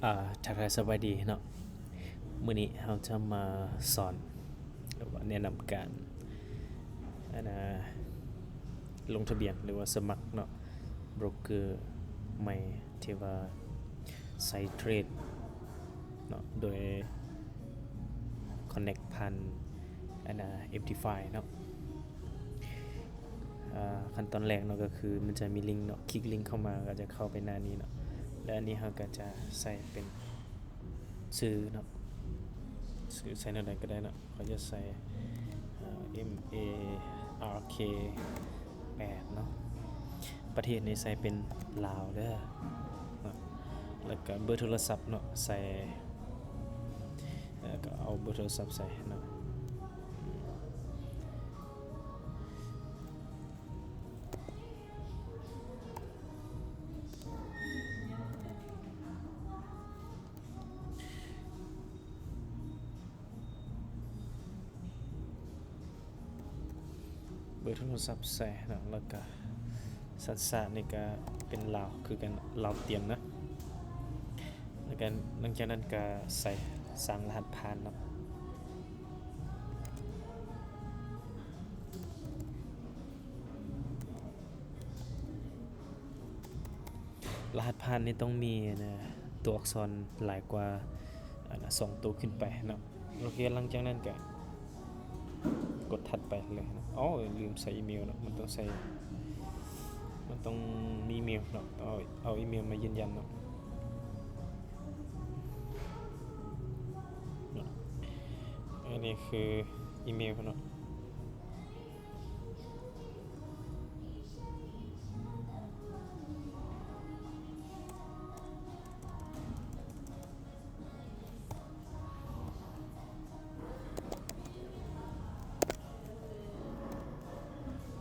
ອ່າ ທັກທາຍສະບາຍດີເນາະ, ມື້ນີ້ເຮົາຈະມາສອນ ຫຼືວ່າແນະນຳການ ອັນນ່າ ລົງທະບຽນ ຫຼືວ່າສະໝັກເນາະ ໂບຣກເກີໃໝ່ທີ່ວ່າໃຊ້ເທຣດເນາະ ໂດຍ connect ຜ່ານ ອັນນ່າ MT-fi ເນາະ. ອ່າ ຂັ້ນຕອນແລກເນາະ ກໍຄືມັນຈະມີລິງເນາະ, ຄລິກລິງເຂົ້າມາກໍຈະເຂົ້າໄປໜ້ານີ້ເນາະ. ແລະ ອັນນີ້ເຮົາກໍຈະໃສ່ເປັນຊື່ເນາະ, ຊື່ໃສ່ແນວໃດກໍໄດ້ເນາະ. ເຮົາຈະໃສ່ ເອີ່ M A R K ແປດເນາະ, ປະເທດນີ້ໃສ່ເປັນລາວເດີເນາະ. ແລ້ວກໍເບີໂທລະສັບເນາະ ໃສ່ ແລ້ວກໍເອົາເບີໂທລະສັບໃສ່ເນາະ. ເບີໂທລະສັບໃສ່ເນາະ, ແລ້ວກະສັນຊາດນີ້ກະເປັນລາວຄືກັນ, ລາວຕຽມນະ. ແລ້ວກະຫຼັງຈາກນັ້ນກະໃສ່ ສ້າງລະຫັດຜ່ານເນາະ. ລະຫັດຜ່ານນີ້ຕ້ອງມີ ອັນນ່າ ຕົວອັກສອນຫຼາຍກວ່າ ອັນນ່າ ສອງໂຕຂຶ້ນໄປເນາະ. ໂອເຄ ຫຼັງຈາກນັ້ນກະກົດຖັດໄປເລີຍເນາະ. ໂອ້ ລືມໃສ່ອີເມວເນາະ, ມັນຕ້ອງໃສ່ ມັນຕ້ອງມີອີເມວເນາະ, ເອົາ ເອົາອີເມວມາຢືນຢັນເນາະ. ເນາະ ອັນນີ້ຄືອີເມວເນາະ.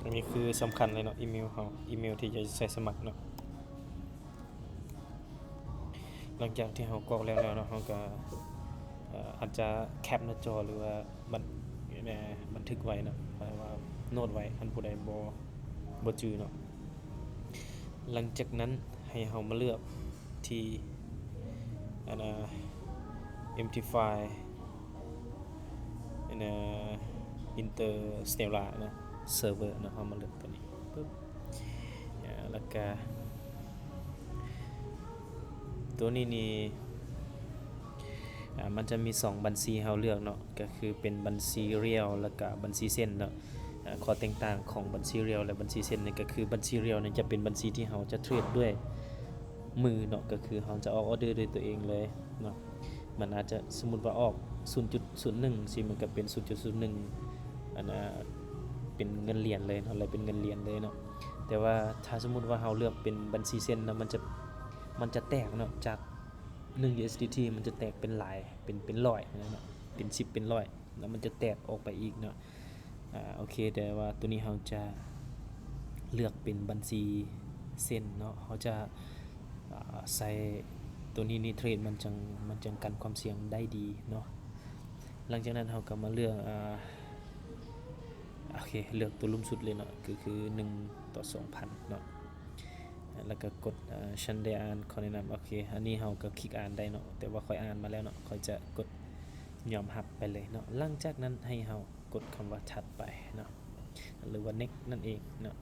ອັນນີ້ຄືສຳຄັນເລີຍເນາະ, ອີເມວເຮົາ, ອີເມວທີ່ຈະໃຊ້ສະໝັກເນາະ. ຫຼັງຈາກທີ່ເຮົາກອກແລ້ວແລ້ວເນາະ, ເຮົາກໍ ເອີ່ ອາດຈະແຄັບໜ້າຈໍ ຫຼືວ່າບັນ ບັນທຶກໄວ້ເນາະ, ແປວ່າໂນດໄວ້ ຄັນຜູ້ໃດບໍ່ ບໍ່ຈື່ເນາະ. ຫຼັງຈາກນັ້ນໃຫ້ເຮົາມາເລືອກທີ່ ອັນນ່າ MT-fi ອັນນ່າ Interstellar ເນາະ Server ເນາະ, ເຮົາມາເລືອກຕົວນີ້ປຶບ ອາ ແລ້ວກະ ຕົວນີ້ນີ້ ອາ ມັນຈະມີສອງບັນຊີໃຫ້ເຮົາເລືອກເນາະ, ກໍຄືເປັນບັນຊີ Real ແລ້ວກະບັນຊີ Sen ເນາະ. ອາ ຂໍ້ແຕກຕ່າງຂອງບັນຊີ Real ແລະ ບັນຊີ Sen ນີ້ ກໍຄືບັນຊີ Real ນີ້ຈະເປັນບັນຊີທີ່ເຮົາຈະເທຣດດ້ວຍມືເນາະ, ກໍຄືເຮົາຈະອອກອໍເດີດ້ວຍຕົວເອງເລີຍເນາະ. ມັນອາດຈະ ສົມມຸດວ່າອອກ ສູນຈຸດສູນໜຶ່ງ ຊີ້ ມັນກໍເປັນ ສູນຈຸດສູນໜຶ່ງ ອັນນ່າ ເປັນເງິນຫຼຽນເລີຍເນາະ, ແລະ ເປັນເງິນຫຼຽນເລີຍເນາະ. ແຕ່ວ່າຖ້າສົມມຸດວ່າເຮົາເລືອກເປັນບັນຊີ Sen ເນາະ, ມັນຈະ ມັນຈະແຕກເນາະ, ຈາກໜຶ່ງ USDT ມັນຈະແຕກເປັນຫຼາຍ ເປັນ ເປັນຮ້ອຍເນາະ, ເປັນສິບ ເປັນຮ້ອຍ ແລ້ວມັນຈະແຕກອອກໄປອີກເນາະ. ອາ ໂອເຄ ແຕ່ວ່າຕົວນີ້ເຮົາຈະເລືອກເປັນບັນຊີ Sen ເນາະ, ເຮົາຈະ ອາ ໃສ່ຕົວນີ້ນີ້ ເທຣດມັນຈັ່ງ ມັນຈັ່ງກັນຄວາມສ່ຽງໄດ້ດີເນາະ. ຫຼັງຈາກນັ້ນເຮົາກໍມາເລືອກ ອາ ໂອເຄ ເລືອກຕົວລຸ່ມສຸດເລີຍເນາະ, ກໍຄືໜຶ່ງຕໍ່ສອງພັນເນາະ. ແລ້ວກໍກົດ ເອີ່ Chandler ອ່ານ ຂໍແນະນຳ. ໂອເຄ ອັນນີ້ເຮົາກໍຄລິກອ່ານໄດ້ເນາະ, ແຕ່ວ່າຂ້ອຍອ່ານມາແລ້ວເນາະ, ຂ້ອຍຈະກົດຍອມຮັບໄປເລີຍເນາະ. ຫຼັງຈາກນັ້ນໃຫ້ເຮົາກົດຄຳວ່າຖັດໄປເນາະ ຫຼືວ່າ next ນັ້ນເອງເນາະ.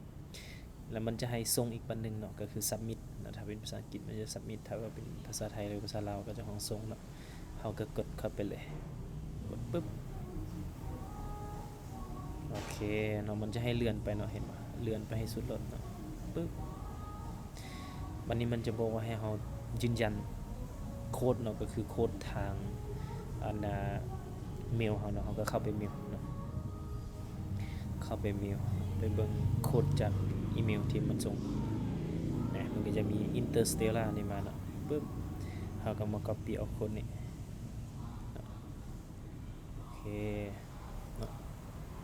ແລ້ວມັນຈະໃຫ້ສົ່ງອີກບັນໜຶ່ງເນາະ, ກໍຄື submit ເນາະ, ຖ້າເປັນພາສາອັງກິດມັນຈະ submit, ຖ້າວ່າເປັນພາສາໄທ ຫຼື ພາສາລາວ ກໍຈະຮ້ອງສົ່ງເນາະ. ເຮົາກໍກົດເຂົ້າໄປເລີຍ, ກົດປຶບ ໂອເຄເນາະ, ມັນຈະໃຫ້ເລື່ອນໄປເນາະ, ເຫັນບໍ່ ເລື່ອນໄປໃຫ້ສຸດໂລດເນາະ ປຶບ. ບັດນີ້ມັນຈະບອກວ່າໃຫ້ເຮົາຢືນຢັນໂຄດເນາະ, ກໍຄືໂຄດທາງ ອັນນ່າ ເມວເຮົາເນາະ, ເຮົາກໍເຂົ້າໄປເມວເນາະ, ເຂົ້າໄປເມວ ໄປເບິ່ງໂຄດຈາກອີເມວທີ່ມັນສົ່ງນະ, ມັນກໍຈະມີ Interstellar ນີ້ມາເນາະ, ປຶບ ເຮົາກໍມາ copy ເອົາໂຄດນີ້ເນາະ. ໂອເຄເນາະ,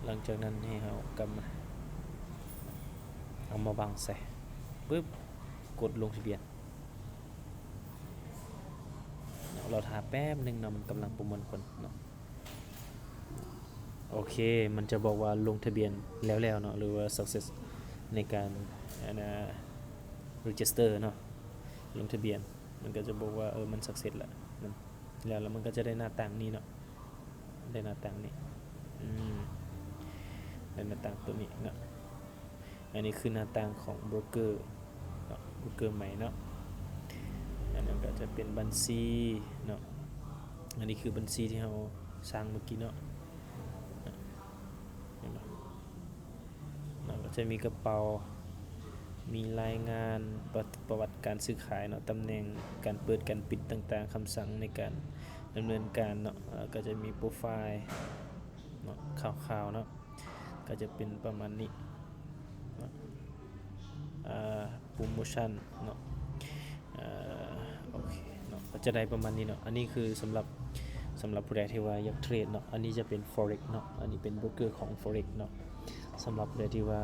ຫຼັງຈາກນັ້ນໃຫ້ເຮົາກັບມາ ເອົາມາວາງໃສ່ ປຶບ ກົດລົງທະບຽນເນາະ. ລໍຖ້າແປັບໜຶ່ງເນາະ, ມັນກຳລັງປະມວນຜົນເນາະ. ໂອເຄ ມັນຈະບອກວ່າລົງທະບຽນແລ້ວໆເນາະ ຫຼືວ່າ success ໃນການ ອັນນ່າ register ເນາະ, ລົງທະບຽນ. ມັນກໍຈະບອກວ່າ ເອີ ມັນ success ລະ ແລ້ວ ແລ້ວມັນກໍຈະໄດ້ໜ້າຕ່າງນີ້ເນາະ ໄດ້ໜ້າຕ່າງນີ້ ອືມ ໄດ້ໜ້າຕ່າງໂຕນີ້ເນາະ. ອັນນີ້ຄືໜ້າຕ່າງຂອງໂບຣກເກີເນາະ ໂບຣກເກີໃໝ່ເນາະ. ອັນນັ້ນກໍຈະເປັນບັນຊີເນາະ ອັນນີ້ຄືບັນຊີທີ່ເຮົາສ້າງເມື່ອກີ້ເນາະ ເຫັນບໍ່ເນາະ. ກໍຈະມີກະເປົາ ມີລາຍງານ ປະ ປະຫວັດການຊື້ຂາຍເນາະ ຕຳແໜ່ງ ການເປີດການປິດຕ່າງໆ ຄຳສັ່ງໃນການດຳເນີນການເນາະ ແລ້ວກໍຈະມີໂປຣໄຟລ໌ເນາະ ຄ່າວໆເນາະ ກໍຈະເປັນປະມານນີ້ເນາະ ໂປຣໂມຊັນເນາະ ເອີ ໂອເຄເນາະ ກໍຈະໄດ້ປະມານນີ້ເນາະ. ອັນນີ້ຄືສຳລັບ ສຳລັບຜູ້ໃດທີ່ວ່າຢາກເທຣດເນາະ ອັນນີ້ຈະເປັນ Forex ເນາະ ອັນນີ້ເປັນໂບຣກເກີຂອງ Forex ເນາະ. ສຳລັບຜູ້ໃດທີ່ວ່າ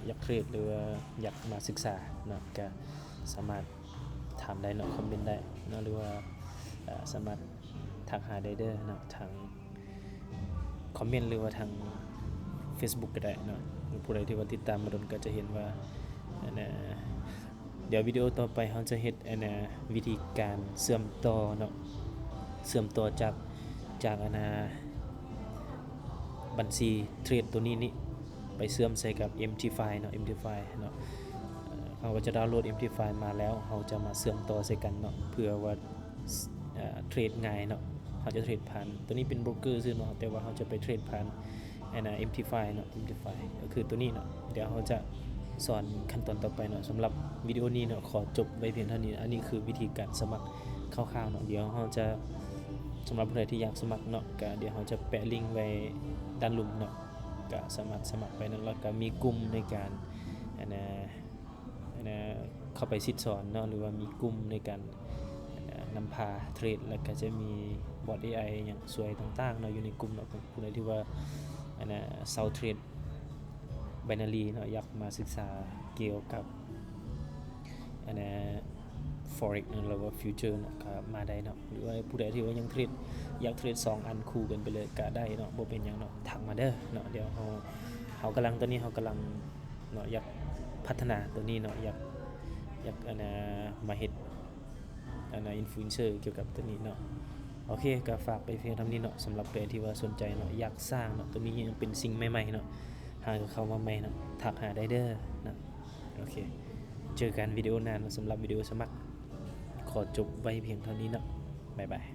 ຢາກເທຣດ ຫຼືວ່າຢາກມາສຶກສາເນາະ ກະສາມາດຖາມໄດ້ເນາະ ຄອມເມັນໄດ້ເນາະ ຫຼືວ່າ ເອີ ສາມາດທັກຫາໄດ້ເດີເນາະ ທາງຄອມເມັນ ຫຼືວ່າທາງ Facebook ກໍໄດ້ເນາະ. ຜູ້ໃດທີ່ວ່າຕິດຕາມມາດົນກໍຈະເຫັນວ່າ ອັນນະ ດຽວວິດີໂອຕໍ່ໄປເຮົາຈະເຮັດ ອັນນະ ວິທີການເຊື່ອມຕໍ່ເນາະ ເຊື່ອມຕໍ່ຈາກ ຈາກ ອັນນະ ບັນຊີເທຣດໂຕນີ້ນີ້ ໄປເຊື່ອມໃສ່ກັບ MT-Fi ເນາະ MT-Fi ເນາະ. ເຮົາກໍຈະດາວໂຫຼດ MT-Fi ມາແລ້ວ ເຮົາຈະມາເຊື່ອມຕໍ່ໃສ່ກັນເນາະ ເພື່ອວ່າ ເອີ ເທຣດງ່າຍເນາະ. ເຮົາຈະເທຣດຜ່ານ ໂຕນີ້ເປັນໂບຣກເກີຊື່ເນາະ ແຕ່ວ່າເຮົາຈະໄປເທຣດຜ່ານ ອັນນະ MT-Fi ເນາະ MT-Fi ກໍຄືໂຕນີ້ເນາະ. ດຽວເຮົາຈະສອນຂັ້ນຕອນຕໍ່ໄປເນາະ. ສຳລັບວິດີໂອນີ້ເນາະ ຂໍຈົບໄວ້ພຽງເທົ່ານີ້. ອັນນີ້ຄືວິທີການສະໝັກຄ່າວໆເນາະ. ດຽວເຮົາຈະ ສຳລັບຜູ້ໃດທີ່ຢາກສະໝັກເນາະ ກະດຽວເຮົາຈະແປະລິ້ງໄວ້ດ້ານລຸ່ມເນາະ ກະສາມາດສະໝັກໄປເນາະ. ແລ້ວກະມີກຸ່ມໃນການ ອັນນະ ອັນນະ ເຂົ້າໄປສິດສອນເນາະ ຫຼືວ່າມີກຸ່ມໃນການ ອັນນະ ນຳພາເທຣດ ແລ້ວກະຈະມີບອດ ເອໄອ ຫຍັງຊ່ວຍຕ່າງໆເນາະ ຢູ່ໃນກຸ່ມເນາະ. ຜູ້ໃດທີ່ວ່າ ອັນນະ ເຊົາເທຣດ Binary ເນາະ ຢາກມາສຶກສາກ່ຽວກັບ ອັນນະ Forex ເນາະ ຫຼືວ່າ Future ເນາະ ກໍມາໄດ້ເນາະ. ຫຼືວ່າຜູ້ໃດທີ່ວ່າຍັງເທຣດ ຢາກເທຣດສອງອັນຄູ່ກັນໄປເລີຍກໍໄດ້ເນາະ ບໍ່ເປັນຫຍັງເນາະ ທັກມາເດີເນາະ. ດຽວເຮົາ ເຮົາກຳລັງ ຕອນນີ້ເຮົາກຳລັງເນາະ ຢາກພັດທະນາໂຕນີ້ເນາະ ຢາກ ຢາກ ອັນນະ ມາເຮັດ ອັນນະ influencer ກ່ຽວກັບໂຕນີ້ເນາະ. ໂອເຄ ກໍຝາກໄປພຽງເທົ່ານີ້ເນາະ. ສຳລັບໃຜທີ່ວ່າສົນໃຈເນາະ ຢາກສ້າງເນາະ ໂຕນີ້ຍັງເປັນສິ່ງໃໝ່ໆເນາະ ຫາກໍເຂົ້າມາໃໝ່ເນາະ ທັກຫາໄດ້ເດີເນາະ. ໂອເຄ ເຈີກັນວິດີໂອໜ້າເນາະ. ສຳລັບວິດີໂອສະໝັກ ຂໍຈົບໄວ້ພຽງເທົ່ານີ້ເນາະ. ບາຍບາຍ.